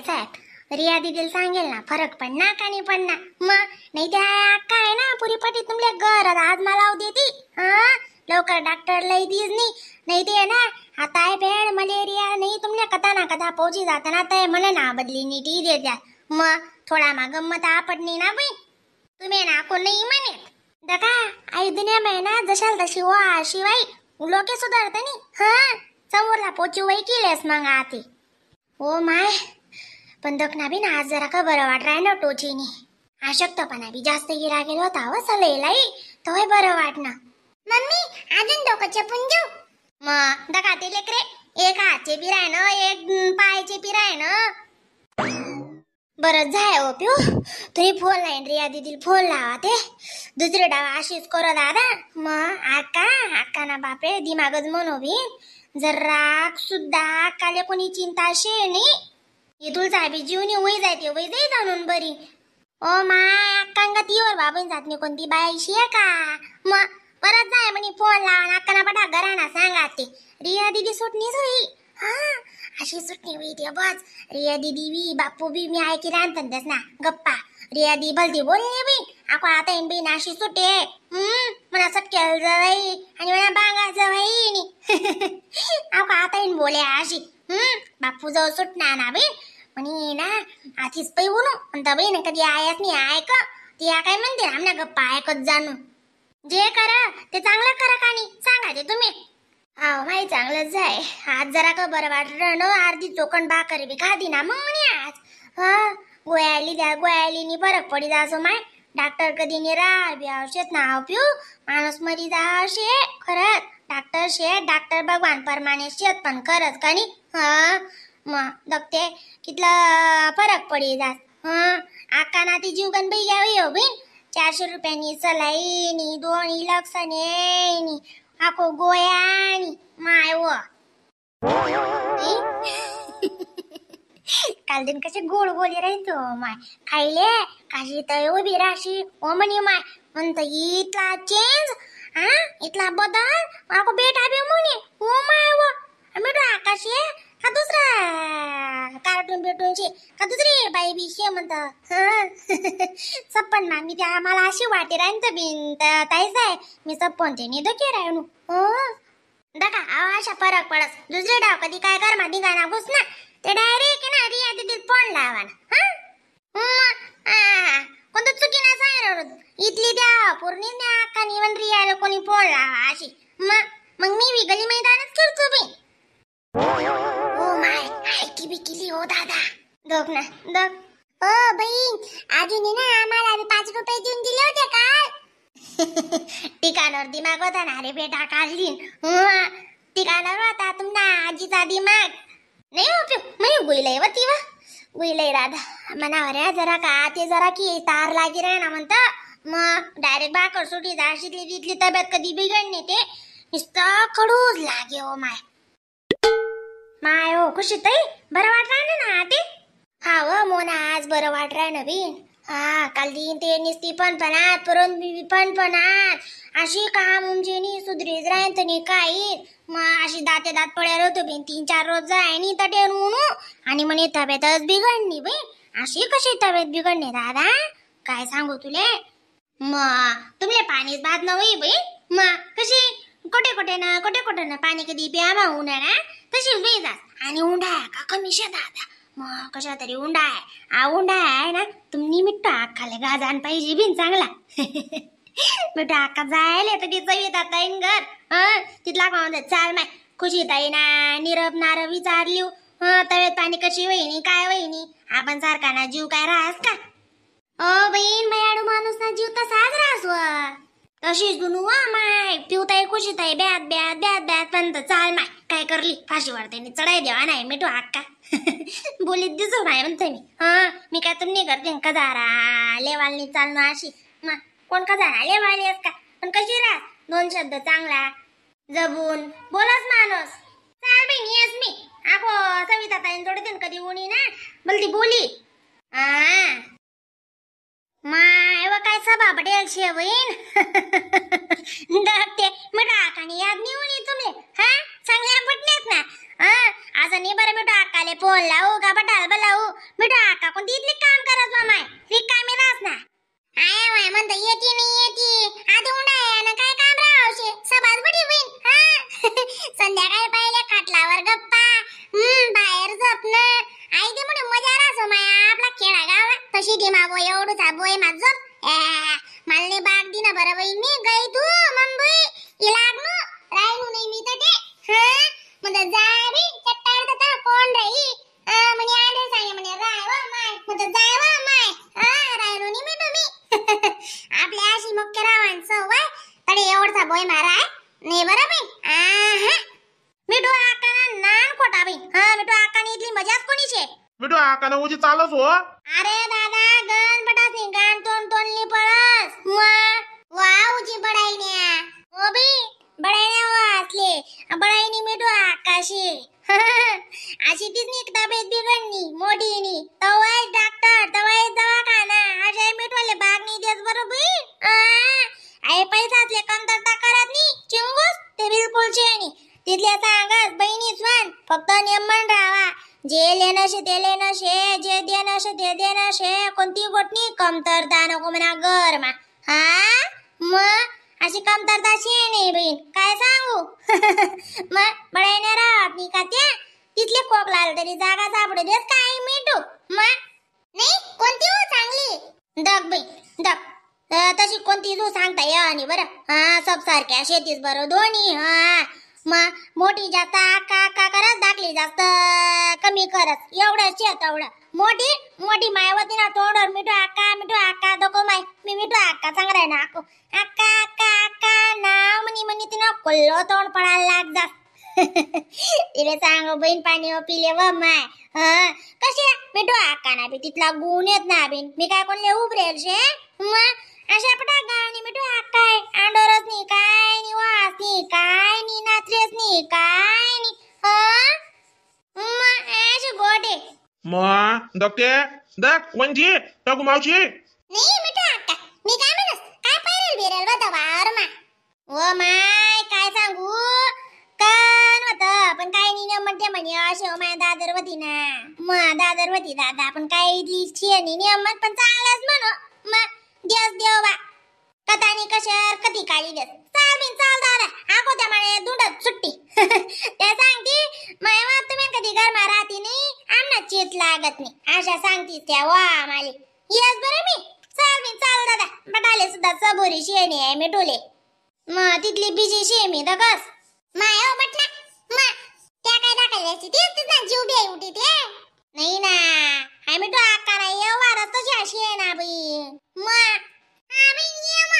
साहेब रिया दीदीला सांगेल ना फरक पडना का नाही पडना. मग नाही त्या अक्का आहे ना पुरी पटी तुमल्या घरात आज मला देती. हा लवकर डॉक्टर लई these नाही नाही ते ना आता आहे भेड मलेरिया नाही तुमल्या कथा ना कथा पोहोची जाताना ते म्हणे ना बदली नीटी दे द्या. मग थोडा मा गंमत आपटणी ना बाई तुम्ही ना कोण नाही म्हणे दका आई दुनिया में ना जशाल तशी वा शिवाय लोके सुधारते नी. हा समोरला पोचू वय केलेस मग आती. ओ my पण दखना बी ना आज जरा का बरं वाट राय ना टोचीनी अशक्तपणा बी जास्त गिरा गेलो होता हो सलईलाई तोय बरं वाटना. मम्मी अजून डोकं चपून घेऊ. मग दका ते लेकरे एक हातचे बी राय ना एक पायचे बी राय ना. बरं जाय हो पिऊ तुम्ही फोन लाईन रिया दीदीला फोन लावा ते दुसरे डाव अशीच करो दादा. मग आका आका ना बापरे दिमागच म्हणू बी जरा सुद्धा आकाले कोणी चिंता शे नाही. हे तुलचा बी जीवनी वय जाते वय जाई जाणून बरी. ओ my अक्कांगा तीवर बाबून जात नाही कोणती बाईशी आहे का. मग परत जाय म्हणे फोन लावा अक्काना पटा घराना सांगा ते रिया दीदी सुटणीच होई. हा अशी सुटणी होई ते बस रिया दीदी बी बापू बी मी ऐकी राहतात त्यास ना गप्पा. रिया दी भलती बोलली बी आको आता येईन बी अशी सुटे म्हणा सटकेल जवाई आणि म्हणा बांगा जवाई आको आता येईन बोले अशी. बापू जवळ सुटणार ना बी म्हणे ना आधीच पै बोलू म्हणता बी ना कधी आयास नाही ऐक ती या काय म्हणते आमना गप्पा ऐकत जाणू जे करा ते चांगलं करा का नाही सांगा ते तुम्ही. आव माई चांगलंच जाय आज जरा का बरं वाटलं ना अर्धी चोकण भाकर बी खादी ना मग म्हणे आज. हा गोळ्या द्या गोळ्या फरक पडी जासो my doctor कधी नि राह बी औषध नाव पिऊ माणूस मरी जा शे खरंच डॉक्टर शे डॉक्टर भगवान परमाने शेत पण खरंच का नाही. हा मग बघते कितला फरक पडी जास. हा आका ना ती जीवगन बाई घ्यावी हो बहीण 400 रुपयांनी सलाईनी 2 इलक्षणे आको गोयानी my व. काल दिन कसे गोड गोली राहतो my खायले काशी तर उभी राशी ओ म्हणे माय म्हणत इतला चेंज हा इतला बदल आको बेटा बी म्हणे ओ my व. मिठू आकाशी का दुसरा कार्टून बिटूनशी का दुसरी बाई बी शे म्हणत. सप्पन मा मी त्या मला अशी वाटे राहीन तर बिन ताईच आहे मी सप्पन ते निधो राहिनो. हो दका आव अशा फरक पडस दुसरे डाव कधी काय कर मा धिंगाणा घुस ना ते डायरेक्ट ना रिया दीदी फोन लावा ना. हा कोणतं चुकी ना सांग इथली द्या पूर्णी द्या अक्का निवन रियाला कोणी फोन लावा अशी मग मग मी बी गली मैदानच करतो बी. ओ my ऐकी बी केली हो दादा दोघ ना दोघ. ओ बहीण अजून ना आम्हाला 5 रुपये देऊन दिले होते काय. ठिकाणावर दिमाग होता ना रे बेटा काढली ठिकाणावर होता तुमना आजीचा दिमाग नाही हो म्हणे गुईलय व ती वा गुईलय दादा मनावर जरा का ते जरा की तार लागी राह ना म्हणतं मग डायरेक्ट भाकर सुटी जाशीतली तिथली तब्येत कधी बिघडणे ते नुसतं खडूच लागे हो my. My हो खुशी ताई बरं वाट राहिलं ना ते. हा व मोना आज बरं वाट राय ना बीन. हा काल दिन ते निसती पण पणात परत बी पण पणात अशी काम उमजे नी सुधरीच राहीन तर नी काही मग अशी दाते दात पडेल होतो बीन 3-4 रोज जाय नी तटेर म्हणू आणि म्हणे तब्येतच बिघडणी बाई. अशी कशी तब्येत बिघडणे दादा काय सांगू तुले. मग तुमले पाणीच भात नव्हे बाई मग कशी कोठे कोठे ना कोठे कोठे ना पाणी कधी प्यावा उन्हाळा तशीच बाई जास आणि उंढाया का कमी शे दादा मग कशा तरी उंडा आहे आ उंडा आहे ना तुम्ही मिठ्ठा आखाले गाजान पाहिजे बिन चांगला मिठा आका जायले तर ती चवी ताईन घर. हं तिथला कोण चाल माय खुशी ताई ना निरप नारव विचारली हं तब्येत पाणी कशी वहिनी काय वहिनी आपण सारखा ना जीव काय राहस का. अ बहीण मयाडू माणूस ना जीव तसाच राहस व तशीच दुनू वा माय पिवताई खुशी ताई ब्यात ब्यात ब्यात ब्यात पण चाल माय काय करली फाशीवर त्यांनी चढाई देवा नाही मिठू आक्का बोलीत दिसू माय म्हणते मी. हा मी काय तुम्ही करते कजारा लेवालनी चालणं अशी मग कोण कजारा लेवाली का पण कशी राह 2 शब्द चांगला जबून बोलाच माणूस. चाल बहीण येस मी आको सविता ताईन जोडते कधी उणी ना बोलती बोली. हा माय व काय सभा पटेल शे बहीण डॉक्टर मग आकाने याद नाही होणी तुमले. हा चांगल्या पटण्यात ना. हा असं नाही बरं मिठो अक्काले फोन लावू का बटाल बलावू मिठू आका कोणती इथली काम करत माय रिकामी रास ना. आया माय म्हणता येती नाही येती आधी उंडा आहे ना काय काम राहावशे सभाच बडी होईन. हा संध्याकाळी पहिले खाटलावर गप्पा बाहेर झोपणं आई ते म्हणे मजा राहसो माया आपला खेळा गावा तशी दिमागो एवढूच बोय मा झोप. मला बाग दिना बरं बाई मी गई तू मुंबई इलागनो राहिलो नाही मी तर ते. हा म्हणजे जाय बी चट्टाड तर कोण राही म्हणे आंधळे सांगे म्हणे राय व माय म्हणजे जाय व माय. हा राहिलो नाही मी तुम्ही आपल्या अशी मुख्य रावान सवय तरी एवढा बोय मारा नाही बरं बाई. आहा मिठू आकाना नान खोटा बाई. हा मिठू आकाने इथली मजाच कोणी शे. मिठू आकाना उजी चालस हो. अरे दादा गण पटासी गाण तोंड तोंडली पळस वा वा उजी बडाईन्या ओ बी बडाईन्या वा असले बडाईनी मिठू आकाशी अशी तीच नी तब्येत बिघडणी मोठीनी तवाय डॉक्टर तवाय दवाखाना अशा मिठवाले भाग नाही देत बरोबर. आई पैसातले कमतरता करत नी चिंगूस ते बिलकुल छे नी तिथल्या सांगस बहिणी स्वान फक्त नियमन राहावा जे लेणं शे ते लेणं शे जे देणं शे ते देणं शे कोणती गोटनी कमतरता नको म्हणा गरमा. हा मग अशी कमतरता शे नाही बहीण काय सांगू. मग बळायने राहत नाही का त्या तिथले खोकला तरी जागा सापडू देस काय मिठू. मग नाही कोणती हो चांगली दग बाई दग तशी कोणती तू सांगता ये आणि बरं. हा सब सारख्या शेतीच बरं दोन्ही. हा मग मोठी जास्त आका आका करत दाखली जास्त कमी करत एवढं शेत एवढं मोठी मोठी मायवती ना तोंडवर मिठू आका मिठू आका दको माय मी मिठू आका चांगला ना आको आका आका आका नाव म्हणी म्हणी तिनं कोल्लो तोंड पडायला लाग जात. तिले सांग बहीण पाणी पिले व माय. हा कशी मिठू आका ना बी तिथला गुण येत ना बिन मी काय कोणले उभरेल शे. मग अशा पटा गावनी मिठू आका आंडोरच नाही काय नाही वास नाही काय नाही नात्रेच नाही काय नाही. हा मग अशी गोड आहे. मग डॉक्टर दक वंजी टाकू मावशी नाही मिठू आका मी काय म्हणस काय पैरेल बिरेल होतं वावर मा. ओ my काय सांगू कान होतं पण काय नाही म्हणते म्हणे असे हो my Dadar होती ना मग दादर होती दादा पण काय इथली शे नाही नियमन पण चांगलंच म्हणू मग देस देव बा कथानी कशार कधी काळी देस चाल बिन चाल दादा आको त्या माने दुंडत सुट्टी. त्या सांगती माय वा तुम्ही कधी घरमा राहती नाही आमना चेत लागत नाही अशा सांगती त्या वा माले येस बरं मी चाल बिन चाल दादा बटाले सुद्धा सबोरी शेणी आहे मी डोले मग तिथली बिजी शे मी दगस माय हो बटना मा त्या काय दाखवायची तेच तुझा जीव बी उठी ते नाही ना हाय मिठू आका नाही व्यवहारच तशी अशी आहे ना बाई. मग हा बाई नियम